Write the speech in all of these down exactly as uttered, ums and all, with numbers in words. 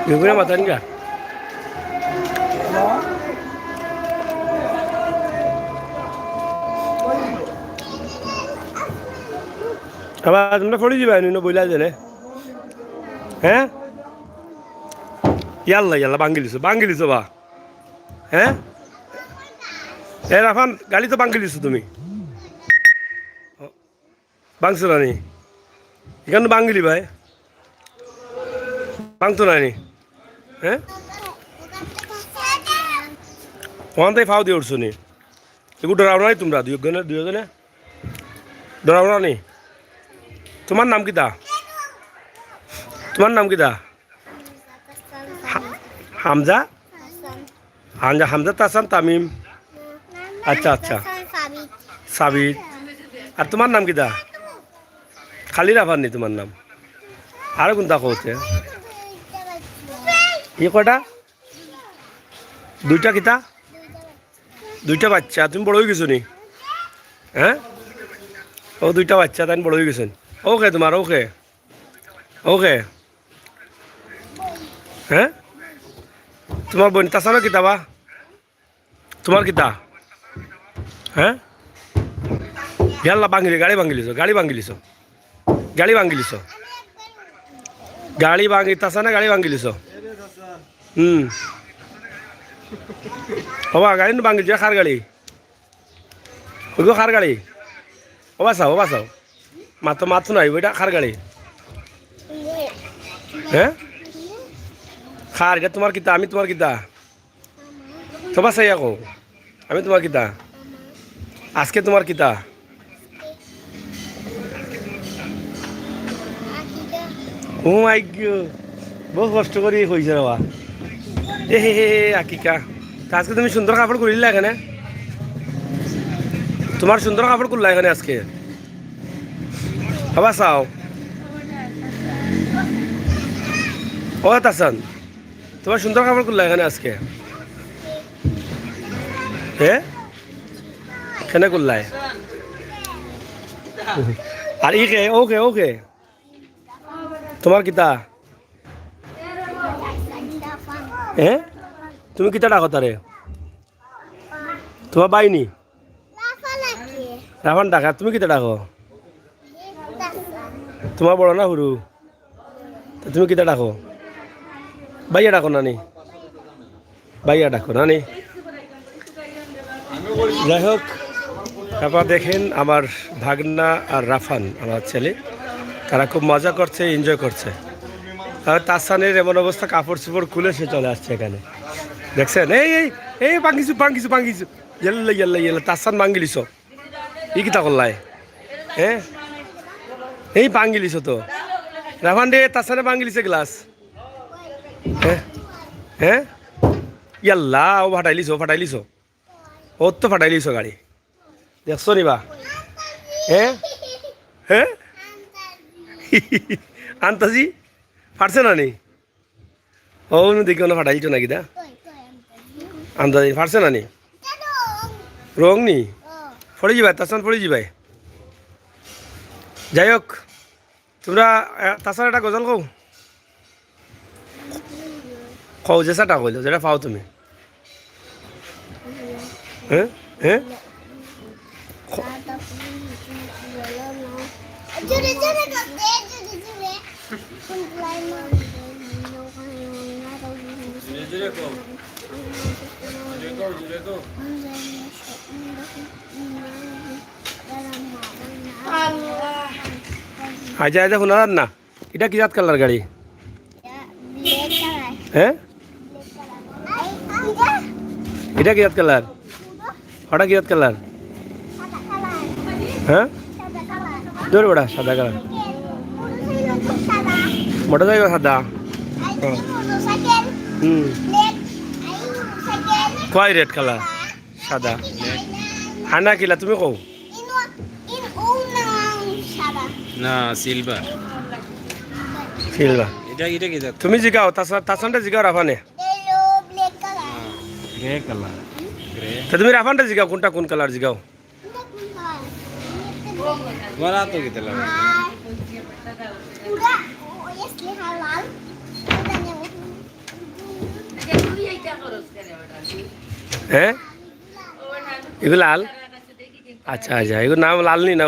বেগুনে মাথা নিগা। আবার তোমরা পড়ি যাবা, নিন বইলা দিলে। হ্যাঁ? ইয়াল্লা, ইয়াল্লা, ভাঙ্গিলিছো, ভাঙ্গিলিছো বা। হ্যাঁ? এ রাফান, গাড়ি তো ভাঙ্গিলিছো তুমি। ভাঙছো না নি? এখানে ভাঙিলি ভাই। ভাঙতো না নি? হ্যাঁ? ওখান থেকে ফাও দিয়ে উঠছো নি? এগুলো ডরাও নাই তোমরা দুইজনে, দুইজনে? ডরাও না নি? তোমার নাম কিতা? তোমার নাম কিতা? হা-, হামজা? হামজা, হামজা তাসান তামিম। আচ্ছা, আচ্ছা। সাবিত। আর তোমার নাম কিতা? খালি রাফান নি তোমার নাম? আরো কোনটা কওছে? ই কয়টা? দুইটা কিতা? দুইটা বাচ্চা, তুমি বড় হয়ে গেছো নি? হ্যাঁ? ও দুইটা বাচ্চা, তাই বড় হয়ে গেছেন। ওকে তোমার, ওকে। ওকে। হ্যাঁ? তোমার বোন তাসানা কিতা বা? তোমার কিতা? হ্যাঁ? ইয়াল্লা ভাঙিলি, গাড়ি ভাঙিলিছো, গাড়ি ভাঙিলিছো। গাড়ি ভাঙিলিছো। গাড়ি ভাঙি, তাসানা গাড়ি ভাঙিলিছো। হুম। বাবা, গাড়ি নু ভাঙিলিছো, কার গাড়ি? ওগো কার গাড়ি? ও বাসাও, ও বাসাও। মাতো, মাতো নাই, ওইটা কার গাড়ি? হ্যাঁ? কার, এটা তোমার কিতা? আমি তোমার কিতা? তো বাসাই কও। আমি তোমার কিতা? আজকে তোমার কিতা? ও মাই গো, বহু কষ্ট করি কইছে রে বা। এ হে হে হে, আকিকা। তা আজকে তুমি সুন্দর কাপড় খুলিলা এখানে? তোমার সুন্দর কাপড় খুললা এখানে আজকে? বাবা চাও। ও তাসান, তোমার সুন্দর কাপড় খুললা এখানে আজকে? হ্যাঁ? কেনে খুললাই? আর ই কে, ও কে, ও কে? তোমার কিতা? হ্যাঁ? তুমি কিতা ডাকো তারে? তোমার ভাই নি? রাফান ডাকা, তুমি কিতা ডাকো? তোমার বড় না হুরু? তে তুমি কিতা ডাকো? ভাইয়া ডাকো না নি? ভাইয়া ডাকো না নি? যাই হোক, আপনারা দেখেন আমার ভাগনা আর রাফান, আমার ছেলে, তারা খুব মজা করছে, এনজয় করছে। আর তাসানের এমন অবস্থা, কাপড় চোপড় খুলে সে চলে আসছে এখানে, দেখছেন? এই, এই, এই, ভাঙিছো, ভাঙিছো, ভাঙিছো। ইয়াল্লা, ইয়াল্লা, ইয়াল্লা, তাসান ভাঙিলিছো। ই কিতা করলাই? হ্যাঁ? এই ভাঙিলিছো তো। রাফান রে, তাসানে ভাঙিলিছে গ্লাস। হ্যাঁ? হ্যাঁ? ইয়াল্লা, ও ফাটাইলিছো, ও ফাটাইলিছো। ও তো ফাটাইলিছো গাড়ি। দেখছো নি বা? হ্যাঁ? হ্যাঁ? আন্তাজি? ফাটছে না নি? ও, নু দেখি অনো ফাটাইলিছো নাকি দা? আন্তাজি ফাটছে না নি? রং নি? পড়ি যিবায়, তাসান পড়ি যিবায়। যাই হোক, তোমরা, আহ, তাসান একটা গজল কও। কও, যেসাটা কইলো, যেটা পাও তুমি। হ্যাঁ? হ্যাঁ? খ- আচ্ছা, আচ্ছা, হুনারার না। ইটা কি জাত কালার গাড়ি? ইটা ব্ল্যাক কালার। হ্যাঁ? Black colour. ইটা কি জাত কালার? ওটা কি জাত কালার? সাদা কালার। হ্যাঁ? সাদা কালার। ধর বেটা, সাদা কালার। মোটরসাইকেল সাদা। মোটরসাইকেল সাদা। আর এই হ্যাঁ। মোটরসাইকেল হুম। ব্ল্যাক। আর এই মোটরসাইকেল কয় রেড কালার? সাদা। হানা কিলা, তুমি কও? ইন ও-, ইন ও নাম সাদা। না, সিলভার। সিলভার। এটা, এটা কি জাত? তুমি জিগাও, তাসা-, তাসানটা জিগাও রাফানে। Yellow, black colour. Grey colour. Grey. তা তুমি রাফানটা জিগাও, কোনটা কোন কালার জিগাও? এটা কোন কালার? তোমার হাতও কিতা লাগে? হ্যাঁ, এগু লাল। আচ্ছা, আচ্ছা, এগুর নাম লাল নি না?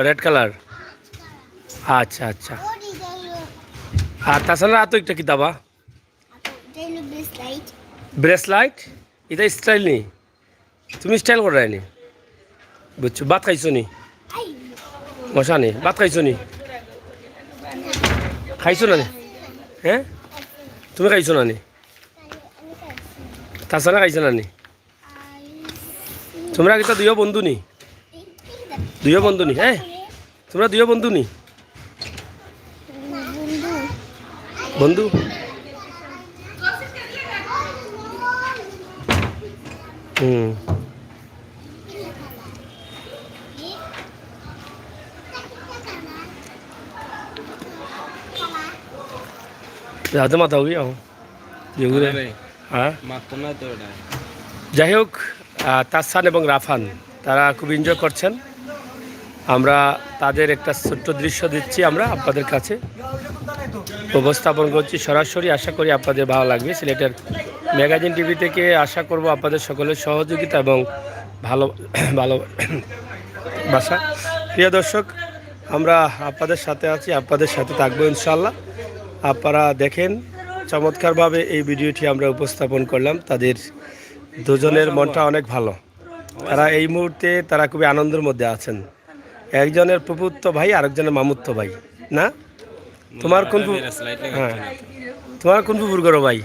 Red colour. আচ্ছা, আচ্ছা। আর তাছাড়া তো একটা কিতা বা? ব্রেসলাইট। ইটা স্টাইল নি? তুমি স্টাইল কররায় নি? বুঝছো, ভাত খাইছো নি? মশা নি, ভাত খাইছো নি? খাইছো না নি? হ্যাঁ, তুমি খাইছো না নি? তাছাড়া খাইছো না নি? তোমরা কিতা দুইও বন্ধু নি? দুইও বন্ধু নি, হ্যাঁ? তোমরা দুইও বন্ধু নি? বন্ধু? হুম। রাতে মাথা হবি আও। যেগুলো, হ্যাঁ? মারতো না তো এটা। যাই হোক, আহ, তাসান এবং রাফান তারা খুব এনজয় করছেন। আমরা তাদের একটা ছোট্ট দৃশ্য দিচ্ছি আমরা আপনাদের কাছে। উপস্থাপন করছি সরাসরি, আশা করি আপনাদের ভালো লাগবে। সিলেটের ম্যাগাজিন টিভি থেকে আশা করব আপনাদের সকলের সহযোগিতা এবং ভালো, ভালো বাসা। প্রিয় দর্শক, আমরা আপনাদের সাথে আছি, আপনাদের সাথে থাকবো ইনশাআল্লাহ। আপনারা দেখেন, চমৎকারভাবে এই ভিডিওটি আমরা উপস্থাপন করলাম। তাদের দুজনের মনটা অনেক ভালো। তারা এই মুহূর্তে, তারা খুবই আনন্দের মধ্যে আছেন। একজনের ফুফুত্ত ভাই, আরেকজনের মামুত্ত ভাই, না? তোমার কোন ফু-, হ্যাঁ। তোমার কোন ফুফুর ঘরো ভাই?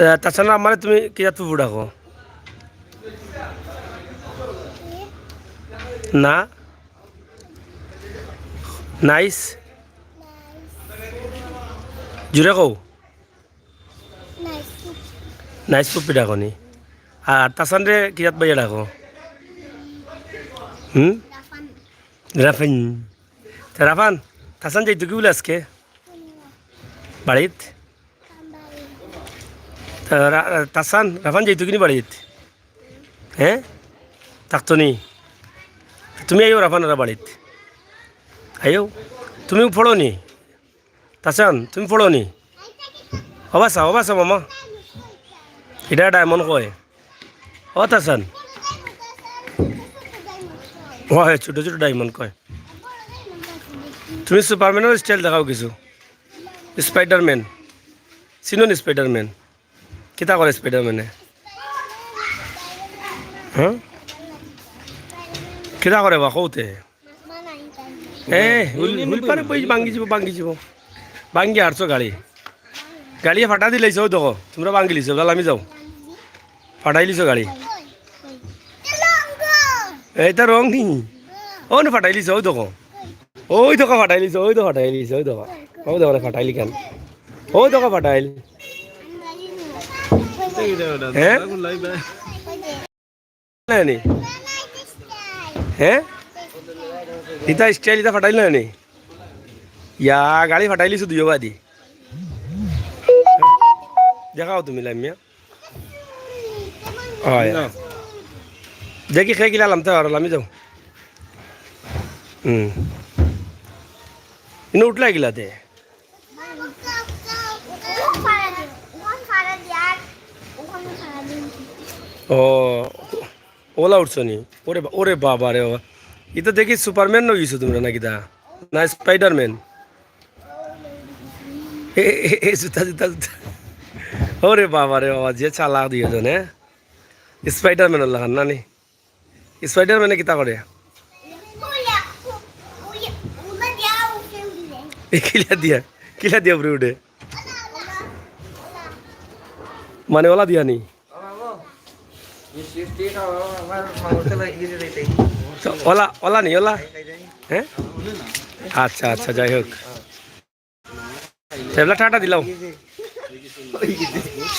আহ, তাছাড়া আমারে তুমি কিতা ফুফু ডাকো? না। নাইস। জুরে কও। নাইস ফুফু ডাকো নি? আর তাসানরে কিতা ভাইয়া ডাকো? হুম? রাফান। তা রাফান, তাসান যাইতো কি বলে আজকে? বাড়িত? তা রা-, তাসান, রাফান যাইতো কি নি বাড়িত? হ্যাঁ? থাকতো নি? তুমি আইও রাফান ওরা বাড়িত। আইও। তুমিও পড়ো নি? তাসান, তুমি পড়ো নি? ও বাসা, ও বাসা মামা। এটা ডায়মন্ড কয়। ও তাসান। ও হ্যাঁ, ছোট ছোট ডায়মন্ড কয়। তুমি সুপারম্যানের স্টাইল দেখাও কিছু। স্পাইডারম্যান। চিনো নি স্পাইডারম্যান? কিতা করে স্পাইডারম্যানে? হ্যাঁ? কিতা করে বা কওতে? এ, হুইল, হুইল পারে বই ভাঙ্গি যাব, ভাঙ্গি যাব। ভাঙ্গি আরছো গাড়ি। গাড়িয়ে ফাটা দিলাইছো, ওই দেখো। তোমরা ভাঙ্গিলিছো, লামি যাও। ফাটাইলিছো গাড়ি। এইটা রং নি? ও না ফাটাইলিছো, ওই দেখো। ওই দেখো ফাটাইলিছো, ওই দেখো ফাটাইলিছো, ওই দেখো। ওই দেখো না ফাটাইলি কেন? ওই দেখো ফাটাইল। হ্যাঁ? না নি? হ্যাঁ? ইতা স্টাইল ইতা ফাটাইল না নি? ইয়া, গাড়ি ফাটাইলিছো দুইও বাদি। দেখাও তুমি লামিয়া। হয়। দেখি খে কিলা লামতে পারো, লামি যাও। হুম। ইনো উঠলা কিলাতে? ও, ওলা উঠছো নি? ওরে বা-, ওরে বাবা রে বাবা। ইতা দেখি সুপারম্যান নই গেছো তোমরা নাকি দা? না স্পাইডারম্যান? এ, এ, এ, জুতা, জুতা, জুতা। ওরে বাবা রে বাবা, যে চালাক দুইজন, হ্যাঁ? স্পাইডারম্যান ওলা খান না নি? স্পাইডারম্যানে কিতা করে? এ কিলা দিয়া, কিলা দিয়া উপরে উঠে? মানে ওলা দিয়া নি? তো ওলা, ওলা নি, ওলা? হ্যাঁ? আচ্ছা, আচ্ছা, যাই হোক। এবলা টাটা দিলাও।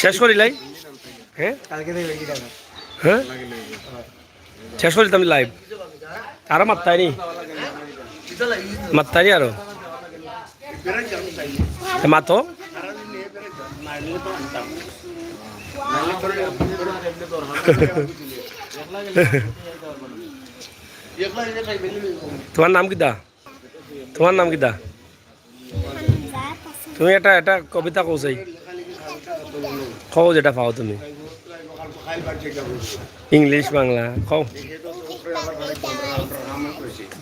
শেষ করিলাই? হ্যাঁ? হ্যাঁ? শেষ করিতাম লাইভ। আরো মাত্তাই নি? মাত্তাই নি আরো? এ মাতো? তুমার নাম কিতা? তুমার নাম কিতা? তুমি এটা, এটা কবিতা কও চাই। কও যেটা পাও তুমি। ইংলিশ, বাংলা, কও।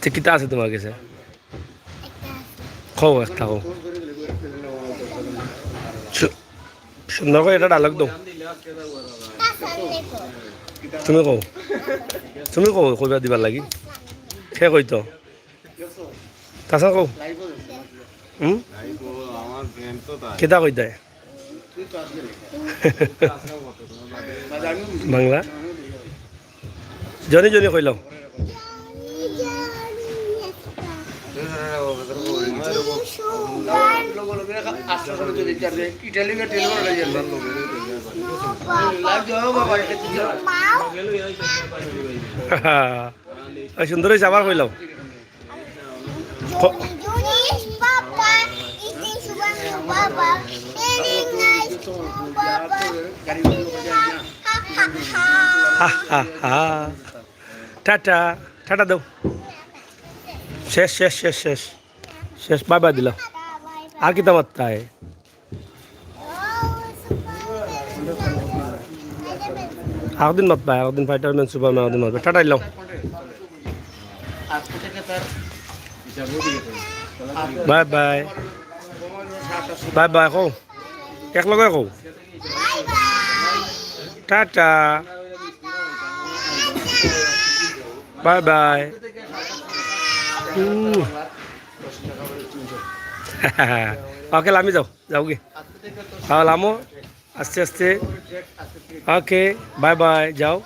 তে কিতা আছে তুমার গেছে? কও, একটা কও। সু-, সুন্দর করি একটা ডায়লগ দেও। তুমি কও। তুমি কও, কইবা দিবার লাগি। কে কইতো? তাছাড়া কও। হুম? আমার ফ্রেন্ড তো তাই। কিতা কইতায়? বাংলা? জনি জনি কইলাও। ওই সুন্দর অইছে, আবার কইলাও। ক- হা, হা, হা। টাটা, টাটা দাও। শেষ, শেষ, শেষ, শেষ। শেষ, বাই বাই দিলাও। আর কিতা মাততায়? আরেকদিন মাতবা, আরেকদিন ফাইটারম্যান, সুপারম্যান, আরেকদিন মাতবা। টাটা দিলাও। Bye bye. বাই বাই, কও। এক লগে কও। টাটা। Bye bye. উম। ওকে, লামি যাও, যাওগি। হ্যাঁ, লামো, আস্তে আস্তে। ওকে, বাই বাই, যাও।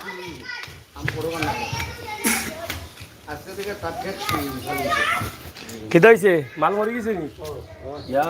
কিতা অইছে? মাল মরি গেছে নি? ইয়া,